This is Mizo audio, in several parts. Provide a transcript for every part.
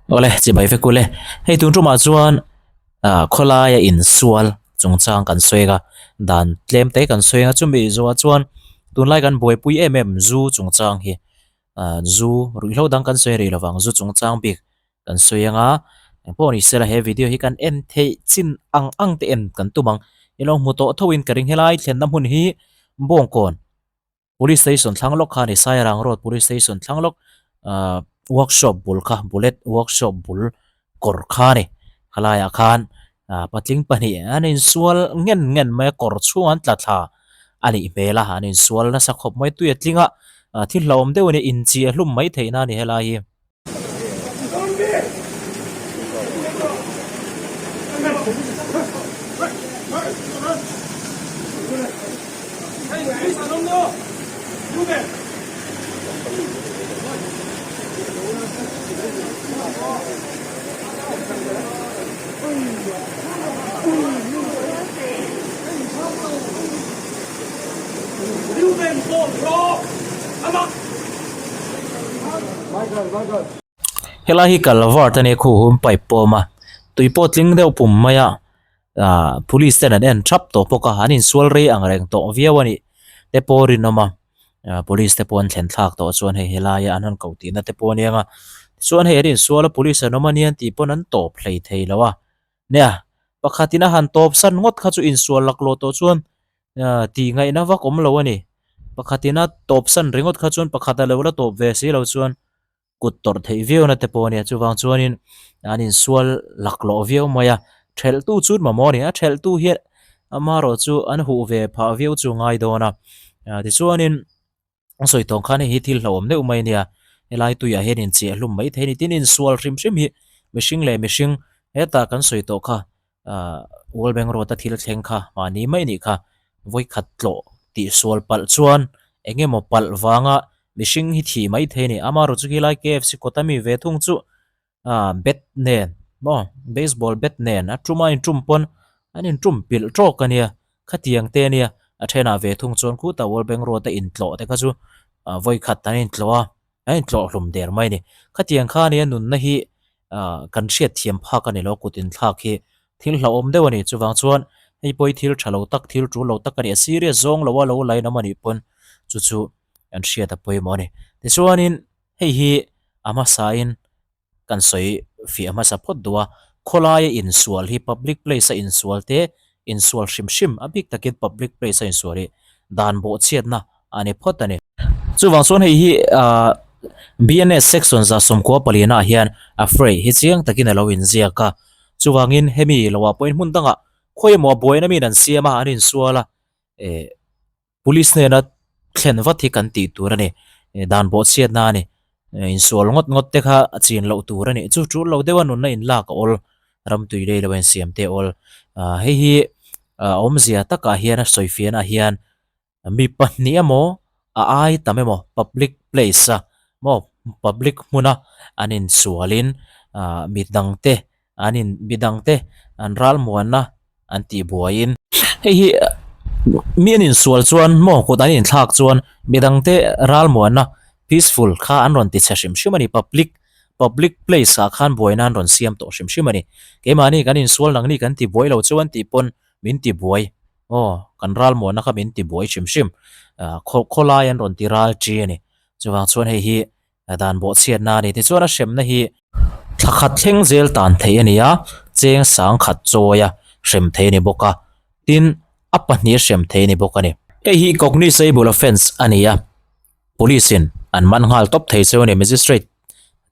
Awle chibai vek ule hei tun tumah chuan ah khawlaia insual chungchang kan sawi a dan tlem te kan sawi a chumi zawhah chuan tunlai kan buaipui em em zu chungchang hi ah zu ruihhlo dang kan sawi rih lovang zu chungchang bik kan sawi anga engpawh ni sela he video hi kan en theih chin ang ang te en kan tum ang ilo hmu tawh tho in ka ring helai thlenna hmun hi bawngkawn. Police station thlang lawk kha a ni Sairang road police station thlang lawk ahh workshop bul kha bullet workshop bul kawr kha a ni khalaiah khan ah patling pahnih an insual ngen ngen mai a kawr chhungah an tla thla a nih hmel a an insual nasa khawp mai tui a tling a ah thil hlauhawm deuh a ni inchih a hlum mai theihna a ni helai hi. Helai hi culvert a nia khu hum pipe pawh a awm a tui pawh tling deuh pum mai a ah police ten an en thap tawh bawk a an insual rei ang reng tawh viau a nih te pawh a rinawm a ah police te pawh an thlen thlak tawh chuan hei helaia an han ko tihna te pawh a nia nga tichuan hei an insual a police an awm a nia tih pawn an tawp hlei thei lo a nia pakhatin a han tawp san ngawt kha chu insual laklawh tawh chuan ah tih ngaihna vak awm lo a ni pakhatin a tawp san ringawt kha chuan pakhat a lo la tawp ve si lo chuan kut tawrh theih viau na te pawh a nia chuvang chuanin an insual laklawh viau mai a thelh tu chu mamawh a ni a thelh tu hian amaherawh chu an huh ve phah viau chu a ngai dawn a ah tichuanin a sawi tawng khan hei hi thil hlauhawm deuh mai a nia helai tuiah hian inchiah hlum mai thei a ni tin insual hrim hrim hi mihring leh mihring hetah kan sawi tawh kha ah World Bank Road a thil thleng kha mahni mai anih kha vawikhat tlawh tih sual palh chuan eng emaw palh vanga mihring hi thih mai thei a ni amaherawhchu chu khilai K F C kawta mi ve thung chu ah bat nen maw baseball bat nen a tum a intum pawn an intum pilh tawk a nia khatiang te ania a thenah ve thung chuan khutah World Bank Road a intlawh te kha chu ah vawikhat an intlawh a an intlawh hlum der mai a ni khatiang kha ania nunna hi ah kan hriat thiam phak a ni lo kut inthlak hi thil hlauhawm deuh a ni chuvang chuan hei pawh hi thil tha lo tak thil tul lo tak a ni a serious zawng lo a lo lainawm a nih pawn chu chu an hriat a pawimawh a ni tichuanin Hei hi a hmasain kan sawi fiah hmasa phawt duh a, khawlaia insual hi public place a insual te, insual hrim hrim a bik takin public place a insual hi dan bawhchhiatna a ni phawt a ni. Chuvang chuan hei hi ah BNS section 14 palianah hian a phrase hi chiang takin a lo inziak a, chuvangin hemi loah pawhin hmun dangah khawi emaw buaina miin an siam a, an insual a, eh. Police hnena thlen vat hi kan tih tur a ni. Dan bawhchhiatna a ni. Insual ngawt ngawt te kha a chin loh tur a ni. Chu tul lo deuha nunna inlak a awl, ram tui lei lo a insiam te a awl. Hei hi a awmzia takah hian a sawifiahnaah hian mi pahnih emaw a ai tam emaw public place a maw public hmuna an insualin mi dangte an in mi dangte an ralmuanna an tih buaiin hei hi mi an insual chuan maw kut an inthlak chuan mi dangte ralmuanna peaceful kha an rawn ti chhe hrim hrim a ni public public place ah khan buaina an rawn siam tawh hrim hrim a ni keimahni kan insual nangni kan ti buai lo chuan tih pawn min ti buai aw kan ralmuanna kha min ti buai hrim hrim ah khaw khawlai an rawn ti ral chi a ni chuvang chuan hei hi Dan bawhchhiatna a ni. Tichuan a hremna hi thla khat thleng zel tan theih a ni a, cheng sang khat chawi a hrem thei a ni bawk a, tin a pahnih a hrem thei a ni bawk a ni. Hei hi cognizable offence a ni a, police in an man nghal tawp thei chu a ni, magistrate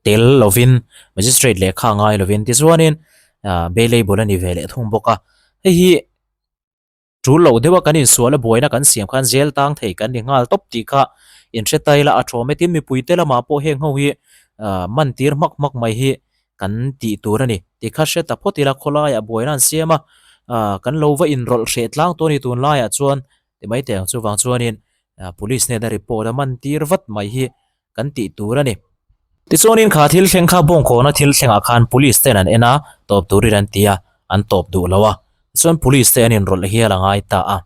tel lovin, magistrate lehkha ngai lovin. Tichuanin bailable a ni ve leh thung bawk a, hei hi. Tul loh deuha kan insual a buaina kan siam khan zel tang thei kan ni nghal tawp tih kha inhre ta ila a thawm e. Tin, mipuite lamah pawh heng ho hi man tir hmak hmak mai hi kan tih tur a ni tih kha hre ta phawt ila khawlaiah buaina an siam a, kan lo va inrawlh hreh tlang tawh a ni tunlaiah chuan ti mai teh ang chuvang chuanin police hnena report a man tir vat mai hi kan tih tur a ni. Tichuanin kha thil thleng kha bawngkawna thil thlengah khan police ten an en a, tawp turin an ti a, an tawp duh lo a. Tichuan police te an inrawlh hial a ngai ta a.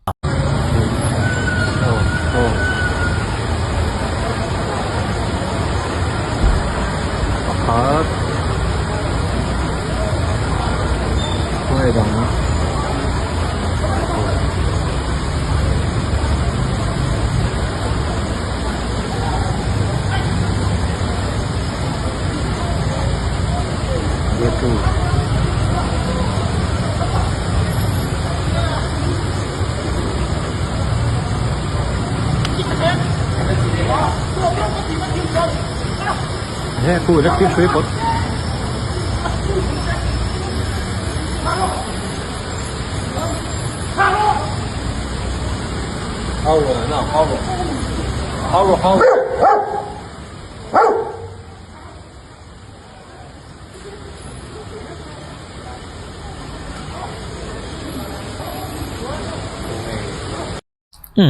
Pakhat. Umm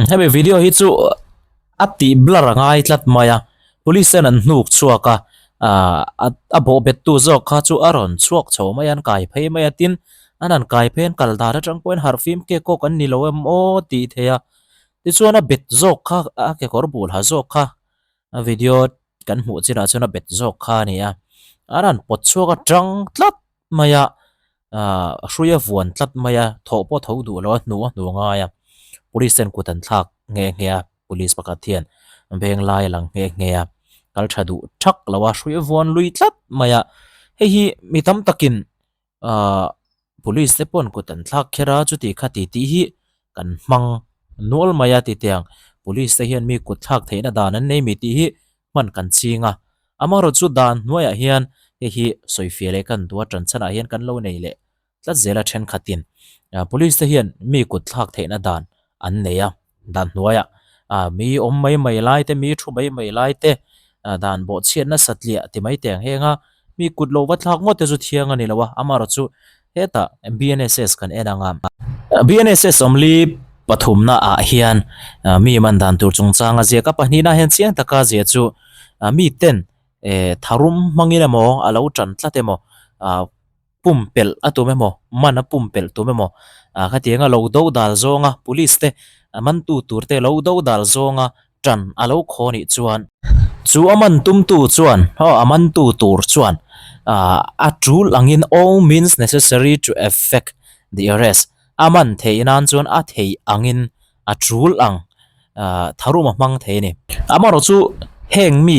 hemi video hi chu a tih blur a ngai tlat mai a police ten an hnuk chhuak a ahh a bawh bet tu zawk kha chu a rawn chhuak chho mai a an kai phei mai a tin an han kai phei an kal dan atang pawhin harh fim kek kawk an ni lo em aw tih theih a tichuan a bet zawk kha a kekawr bul ha zawk kha a video kan hmuh chinah chuan a bet zawk kha a ni a an han pawt chhuak a tang tlat mai a ahh hrui a vuan tlat mai a thawh pawh tho duh lo a hnuh a hnuh ngai a police ten kut an thlak nghe nghe a police pakhat hian veng lai a lang nghe nghe a kal tha duh thak lo a hrui a vuan lui tlat mai a hei hi mi tam takin ahh police te pawh an kut an thlak kher a chuti kha ti tih hi kan hmang nual mai a titiang police te hian mi kut thlak theihna dan an nei mi tih hi hman kan ching a amaherawhchu dan hnuaiah hian hei hi sawifiah leh kan duh a tan chhanah hian kan lo nei leh tlat zel a thenkhatin police te hian mi kut thlak theihna dan an nei a dan hnuaiah ah mi awm mai mai lai te mi thu mai mai lai te ah dan bawhchhiat nasa tliah ti mai teh ang heng a mi kut lo va thlak ngawt te chu thiang a ni lo a amaherawhchu hetah B_N_S_S kan en ang a B_N_S_S awmli pathumna ah hian ah mi man dan tur chungchang a ziak a pahnihna hian chiang taka zia chu ah mi ten eh tharum hmangin emaw a lo tan tlat emaw ah. Pumpelh a tum emaw, man a pumpelh tum emaw, ah khatianga lo do dal zawnga police te mantu tur te lo do dal zawnga tan a lo khaw nih chuan chu a man tumtu chuan aw a mantu tur chuan ah a tul angin all means necessary to effect the arrest a man theih nan chuan a theih angin a tul ang ah tharum a hmang thei a ni. Amaherawh chu heng mi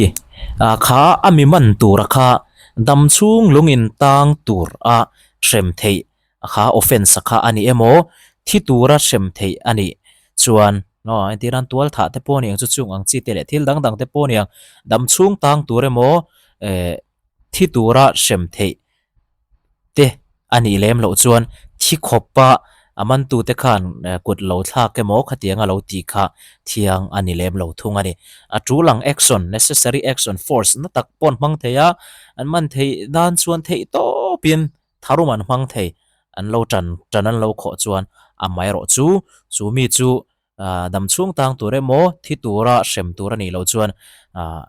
ah kha a mi man tura kha dam chhung lung in tang tur a hrem theih kha offence a kha a ni emaw thi tura hrem theih a nih chuan aw entir nan tual thah te pawh a ni ang chu chung ang chi te leh thil dang dang te pawh a ni ang dam chhung tang tur emaw eh thi tura hrem theih te a nih lem loh chuan thi khawpa a mantute khan kut lo thlak emaw khatianga lo tih kha thiang a ni lem lo thung a ni. A tul ang action, necessary action, force na tak pawh an hmang thei a, an man theih dan chuan theih tawpin tharum an hmang thei, an lo tan tan an lo khawh chuan amaherawh chu chu mi chu dam chhung tang tur emaw thi tura hrem tur a nih loh chuan ah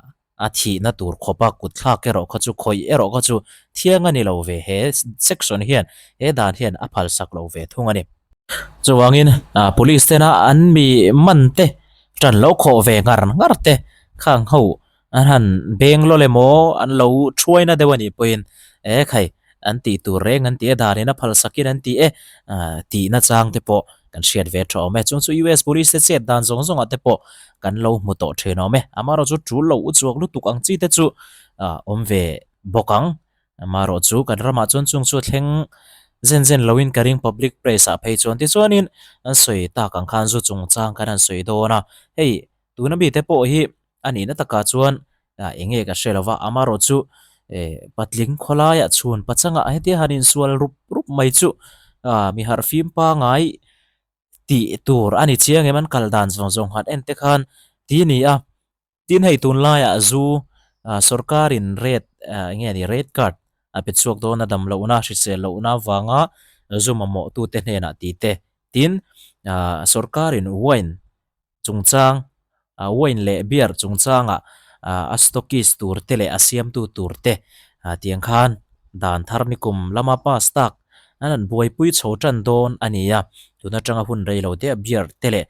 A thihna tur khawpa kut thlak erawh kha chu khawih erawh kha chu thiang a ni lo ve he section hian he dan hian a phalsak lo ve thung a ni. Chuvangin police tena an mi man te tan lo khawh ve ngar ngar te khang ho an han beng lawlh emaw an lo thuaina deuh a nih pawhin e khai An tih tur reng an ti e, danin a phalsakin an ti e, tihna chang te pawh kan hriat ve tha awm e. Chung chu US Police te chet dan zawng zawngah te pawh kan lo hmu tawh thin awm e. Amaherawh chu tul lo u chuak lutuk ang chi te chu awm ve bawk ang. Amaherawh chu kan ramah chuan chung chu a thleng zen zen loin ka ring public place ah phei chuan. Tichuanin an sawi tak ang khan zu chungchang khan an sawi dawn a, hei tuna mite pawh hi A nihna takah chuan eng nge ka hre lo va, amaherawh chu patling khawlaiah chhun pachangah hetia han insual rup rup mai chu mi harhfim pangai tih tur a ni chiang em an kal dan zawng zawng han en te khan ti a ni a. Tin hei tunlaiah zu sorkarin red eng nge ni red card a pe chhuak dawn a dam lohna hrisel lohna avanga zu mamawhtute hnenah tih te tin sorkarin wine chungchang wine leh beer chungchangah a stockist tur te leh a siamtu tur te tiang khan dan thar nikum lama pass tak an han buaipui chho tan dawn a ni a, tun atanga hun rei lo te beer te leh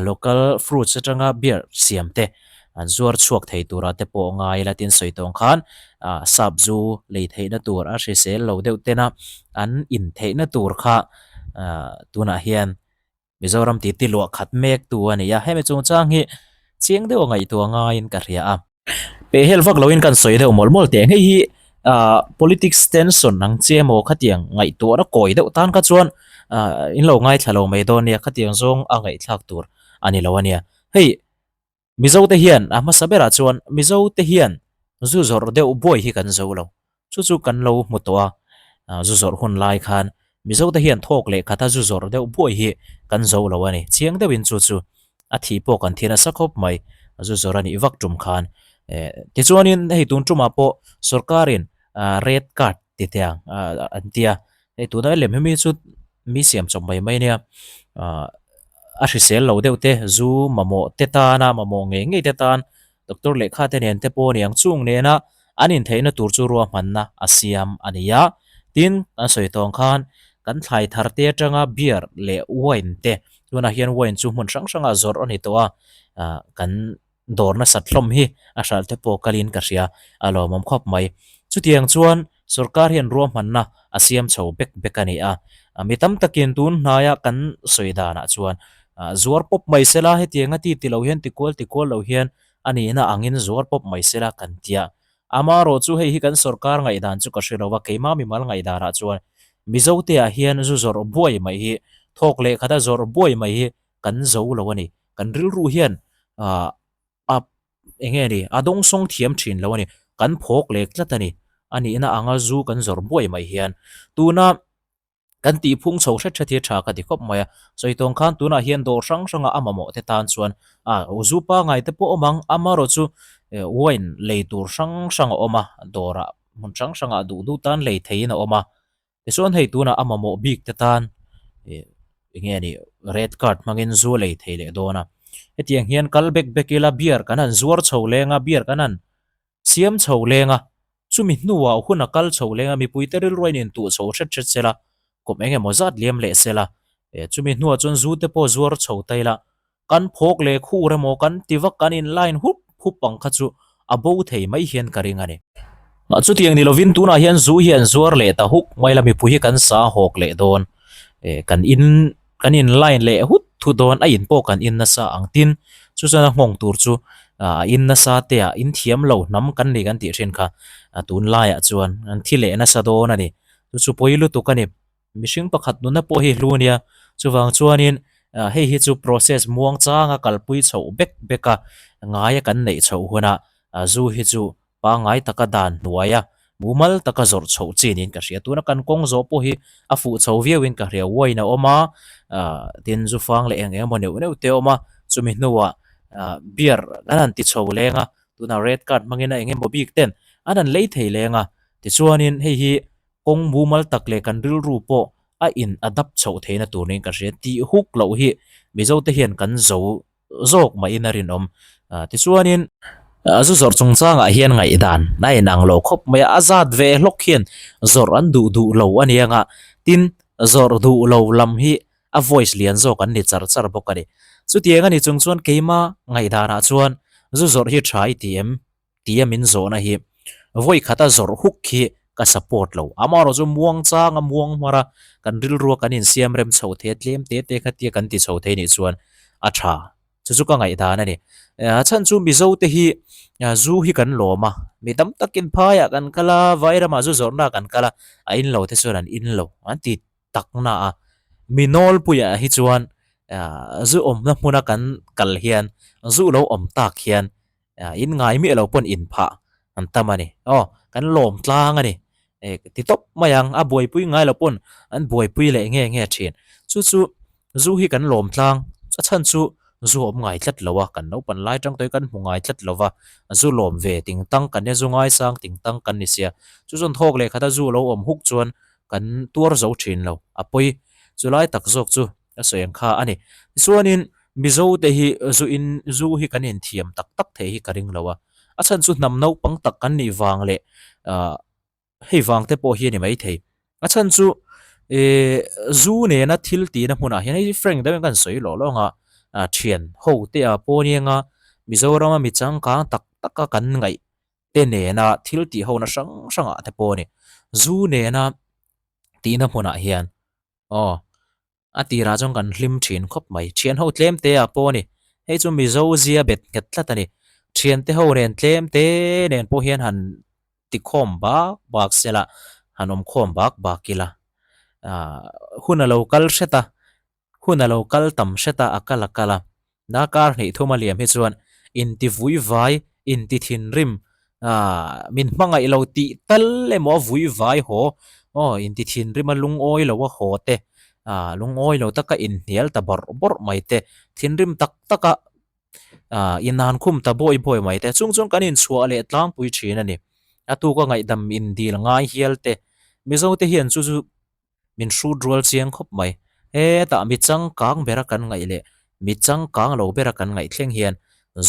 local fruits atanga beer siam te an zuar chhuak thei tura te pawh ngai ila tin sawi tawng khan sap zu lei theihna tur a hrisel lo deuh tena an in theihna tur kha tunah hian Mizoram titi luah khat mek tu a ni a, hemi chungchang hi chiang deuh a ngaihtuah ngaiin ka hria a. Pehhel vak loin kan sawi deuh mawlh mawlh teh ang, hei hi Ahh politics tension ang chi emaw khatiang ngaihtuahna kawi deuh tan kha chuan ahh in lo ngaithla lo mai dawn nia khatiang zawng a ngaihthlak tur a ni lo a nia. Hei Mizo te hian a hmasa berah chuan Mizo te hian zu zawrh deuh buai hi kan zo lo. Chu chu kan lo hmu tawh a, ahh zu zawrh hun lai khan Mizo te hian thawk leh khata zu zawrh deuh buai hi kan zo lo a ni. Chiang deuhin chu chu a thih pawh kan thi nasa khawp mai zu zawrh a nih vak tum khan. Eh tichuanin hei tun tumah pawh sorkarin ah red card ti teh ang ah an ti a, hei tuna lem hi mi chu mi siam chawp mai mai ania ah a hrisel lo deuh te zu mamawh te tana mamawh ngei ngei te tan doctor lehkha te nen te pawh a ni ang chung nena an intheihna tur chu ruahmanna a siam a ni a, tin kan sawi tawng khan kan thlai thar te atanga beer leh wine te tunah hian wine chu hmun hrang hrangah zawrh a ni tawh a ah kan dawr nasat hlawm hi a hralh te pawh kalin ka hria a lawmawm khawp mai. Chutiang chuan sorkar hian ruahmanna a siam chho bek bek a ni a, mi tam takin tun hnaia kan sawi danah chuan zuar pawp mai sela hetianga ti ti lo hian ti kual ti kual lo hian a nihna angin zuar pawp mai sela kan tia. Amaherawh chu hei hi kan sorkar ngaihdan chu ka hre lo a, keimah mimal ngaihdanah chuan Mizote-ah hian zu zawrh buai mai hi thawk leh khata zawrh buai mai hi kan zo lo a ni. Kan rilru hian ah a eng nge ni a dawngsawng thiam thin lo a ni. Kan phawk lek tlat a ni. A nihna anga zu kan zawrh buai mai hian tuna kan tihphung chho hret hret hi a tha ka ti khawp mai a. Sawi tawng khan tunah hian dawr hrang hranga a mamawh te tan chuan ah zu pangai te pawh awm ang amaherawh chu wine lei tur hrang hrang a awm a dawrah hmun hrang hrangah duh duh tan lei theihin a awm a. Tichuan hei tunah a mamawh bik te tan ih eng nge ni red card hmangin zu a lei thei leh dawn a. Hetiang hian kal bek bek ila beer kan han zuar chho leng a beer kan han siam chho leng a chumi hnuah hun a kal chho leng a mipui te rilru a intuh chho hret hret sela kum eng emaw zat liam leh sela eh chumi hnuah chuan zu te pawh zuar chho ta ila Kan phawk leh khur emaw kan ti vak kan in line hup hup ang kha chu a bo thei mai hian ka ring a ni. Chutiang ni lovin tunah hian zu hi an zuar leh ta huk mai la mipui hi kan sa hawk leh dawn eh kan in kan in line leh hut thut dawn a in pawh kan in nasa ang tin chu chuan a nghawng tur chu a in nasa te ah in thiam lo hnam kan ni kan tih thin kha tunlaiah chuan an thi leh nasa dawn a ni chu chu pawi lutuk a ni. Mihring pakhat nuna pawh hi hlu ania, chuvang chuanin hei hi chu process muang changa kalpui chhoh bek bek a, ngaia kan neih chhoh hunah zu hi chu pangngai taka dan hnuaia mumal taka zawrh chhoh chi niin ka hria. Tuna kan kawng zawh pawh hi a fuh chho viauin ka hria, wine a awm a, tin zu fang leh eng eng emaw neuh neuh te a awm a, chumi hnuah beer an han ti chho leng a, tunah red card hmangin a eng emaw bik ten an han lei thei leng a, tichuanin hei hi Kawng mumal tak leh kan rilru pawh a in adapt chhoh theihna tur niin ka hria. Tih huk loh hi Mizo te hian kan zo zawk mahin a rinawm. Tichuanin zu zawrh chungchangah hian ngaihdan a inang lo khawp mai a, a zat ve hlawk hian zawrh an duh duh lo a nia nga. Tin, zawrh duh lo lam hi a voice lian zawk an ni char char bawk a ni. Chutiang a ni chung chuan keima ngaihdanah chuan zu zawrh hi tha i ti em? Tia min zawhna hi vawi khata zawrh huk khi ka support lo. Amaherawh chu muang chang a muang hmar a, kan rilrua kan insiam rem chho thei a, tlem te te kha tia kan ti chho thei nih chuan a tha. Chu chu ka ngaihdan a ni. A chhan chu Mizo te hi zu hi kan lawm a, mi tam takin phaiah kan kal a, vairamah zu zawrhna kan kal a, a in lo te chuan an in lo an ti tak na a. Mi nawlpuiah hi chuan zu awmna hmuna kan kal hian zu lo awm tak hian In ngai miah lo pawn in phah an tam a ni. Aw, kan lawm tlang a ni. Eh, ti tawp mai ang, a buaipui ngai lo pawn an buaipui leh nge nge thin. Chu chu zu hi kan lawm tlang, a chhan chu zu awm ngai tlat lo a, kan naupan lai tang tawhin kan hmu ngai tlat lo va, zu lawm ve ting tang kan nia, zu ngaisang ting tang kan ni sia. Chu chuan thawk leh khata zu lo awm huk chuan kan tuar zo thin lo, a pawi chu lai tak zawk chu. A sawi ang kha a ni. Tichuanin Mizo te hi zu in zu hi kan inthiam tak tak thei hi ka ring lo a. A chhan chu hnam naupang tak kan nih vang leh ah hei vang te pawh hi a ni maithei. A chhan chu eh zu nena thil tihna hmunah hian hei frank deuhin kan sawi lawh lawng a, ah thian ho te ah pawh anianga Mizorama mi changkang tak taka kan ngaih te nena thil tih hona hrang hrangah te pawh a ni. Zu nena tihna hmunah hian Aw, a tirah chuan kan hlim thin khawp mai. Thian ho tlem te ah pawh a ni. Hei chu Mizo zia bet nghet tlat a ni. Thian te ho nen tlem te nen pawh hian han tikhawm bak bak sela han awm khawm bak bak ila ah hun a lo kal hret a hun a lo kal tam hret a a kal a kal a darkar hnih thum a liam hi chuan inti vui vai inti thinrim ah min hmangaih lo tih tal emaw a vui vai haw aw inti thinrim a lungawi lo a haw te ah lungawi lo taka inhnial ta bawrh bawrh mai te thinrim tak tak a. Ah inhan khum ta bawi bawi mai te chung chuan kan inchhuah leh tlangpui thin a ni. A tuka ngaihdam indil ngai hial te Mizo te hian chu chu min hrut rual chiang khawp mai. Hetah mi changkang bera kan ngaih leh mi changkang lo bera kan ngaih thleng hian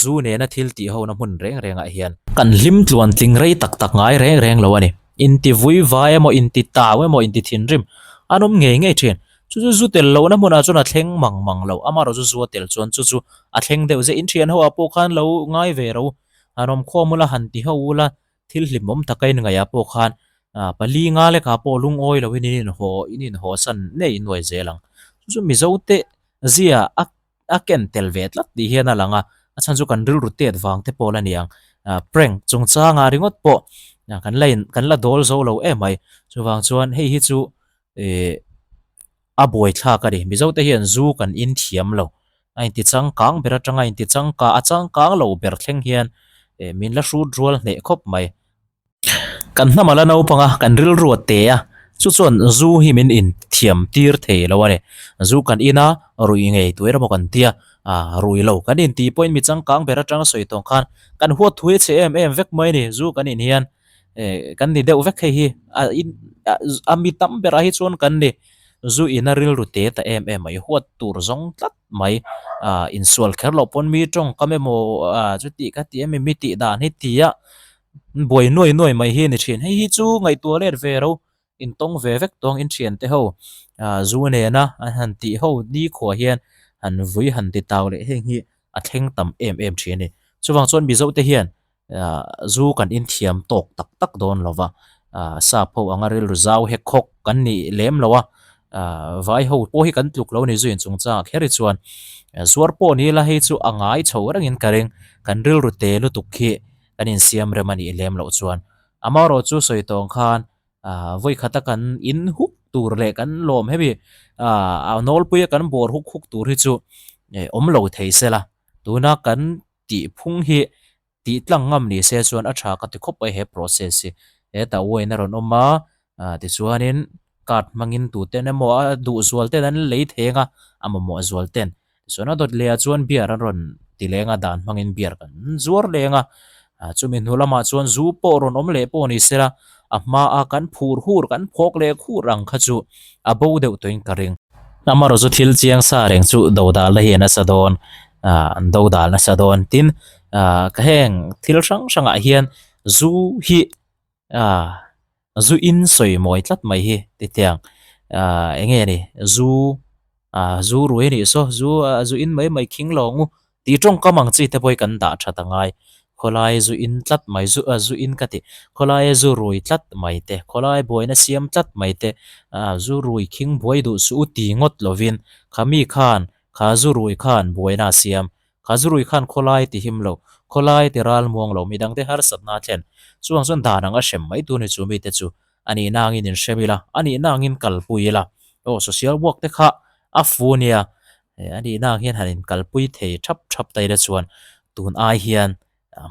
zu nena thil tih hona hmun reng rengah hian kan hlim tluan tling rei tak tak ngai reng reng lo a ni. Inti vui vai emaw inti tau emaw inti thinrim an awm ngei ngei thin. Chu chu zu tel lohna hmunah chuan a thleng mang mang lo, amaherawh chu zu a tel chuan chu chu a thleng deuh zeh. Inthian ho ah pawh khan lo ngai ve ro, han awm khawm ula, han ti ho ula, thil hlimawm taka in ngaihah pawh khan ah pali nga lekah pawh lungawi loin in inhaw in inhaw san nei nuai zel ang. Chu chu Mizo te zia a a ken tel ve tlat tih hian a lang a, a chhan chu kan rilru tet vang te pawh la ni ang. Ah prank chungchangah ringawt pawh kan la in kan la dawl zo lo em mai. Chuvang chuan hei hi chu Ih a buai thlak a ni. Mizo te hian zu kan in thiam lo. A inti changkang ber atanga inti changka a changkang lo ber thleng hian ih min la hrut rual hneh khawp mai. Kan hnam a la naupang a, kan rilru a te a, chu chuan zu hi min in thiam tir thei lo a ni. Zu kan in a, rui ngei tuai emaw kan tia, ah rui lo kan in tih pawhin mi changkang ber atanga sawi tawng khan kan huat thui chhe em em vek mai a ni. Zu kan in hian. Eh kan ni deuh vek hei hi a in a mi tam berah hi chuan kan ni zu in a rilru te ta em em mai huat tur zawng tlat mai ah insual kher loh pawn mi tawngkam emaw ah chuti kha ti em mi tih dan hi tia buai nuai nuai mai hi a ni thin hei hi chu ngaihtuah let ve ro intawng ve vek tawng inthian te ho ah zu nena an han tih ho nikhua hian han vui han ti tau leh heng hi a thleng tam em em thin a ni chuvang chuan mizo te hian ah zu kan inthiam tawk tak tak dawn lo va ah sap ho anga rilru zau hek khawk kan nih lem lo a ah vai ho pawh hi kan tluk lo a ni zu inchungchangah kher hi chuan zuar pawh ni ila hei chu a ngai chho rengin ka ring kan rilru te lutuk hi kan insiam rem a nih lem loh chuan amaherawh chu sawi tawng khan ah vawi khata kan in huk tur leh kan lawm hemi ah a nawlpuia kan bawr huk huk tur hi chu eh awm lo thei sela tuna kan tih phung hi tih tlang ngam ni se chuan a tha ka ti khawp mai he process hi hetah wine a rawn awm a ah tichuanin card hmangin tuten emaw a duh zual ten an lei theng a a mamawh zual ten tichuan a dawt leh ah chuan beer an rawn ti leng a dan hmangin beer kan zuar leng a ah chumi hnu lamah chuan zu pawh rawn awm leh pawh ni sela a hma a kan phur hur kan phawk leh khur ang kha chu a bo deuh tawhin ka ring. Amaherawh chu thil chiang sa reng chu dodalna hi a nasa dawn ah an dodal nasa dawn tin ah ka heng thil hrang hrangah hian zu hi ah zu in sawi mawi tlat mai hi titiang ah eng nge ni zu ah zu rui a nih saw zu ah zu in mai mai khing lo ang u Tih tawngkam ang chi te pawh hi kan dah that a ngai. Khawlai zu in tlat mai zu ah zu in ka ti. Khawlai zu rui tlat mai te, khawlai buaina siam tlat mai te, ah zu rui khing buai duh suh u ti ngawt lovin kha mi khan kha zu rui khan buaina a siam. Kha zu rui khan khawlai ti him lo, khawlai ti ral muang lo, midang te harsatna a thlen. Chuvang chuan dan ang a hrem mai tur ni chu mite chu a nihna angin in hrem ila, a nihna angin kalpui ila. Aw social work te kha a fu nia. He a nihna ang hian han inkalpui thei thap thap ta ila chuan tun ai hian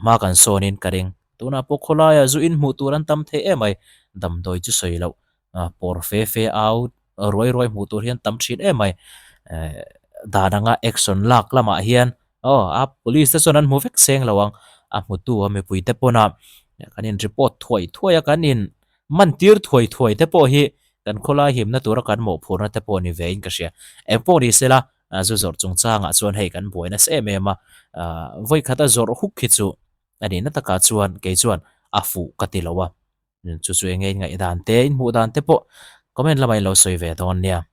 hma kan sawnin ka ring. Tunah pawh khawlaiah zu in hmuh tur an tam thei em mai, damdawi chu sawi loh pawr fe fe au ruai ruai hmuh tur hian tam thin em mai. Dan anga action lak lamah hian aw a police te chuan an hmu vek seng lo ang, a hmutu a mipui te pawn a kan in report thuai thuai a kan in man tir thuai thuai te pawh hi Kan khawlai himna tura kan mawhphurhna te pawh ni ve in ka hria. Eng pawh ni sela, zu zawrh chungchangah chuan hei kan buai nasa em em a, vawi khata zawrh huk hi chu a nihna takah chuan kei chuan a fuh ka ti lo a. Chu chu enge in ngaihdan te, in hmuh dan te pawh comment lamah in lo sawi ve dawn nia.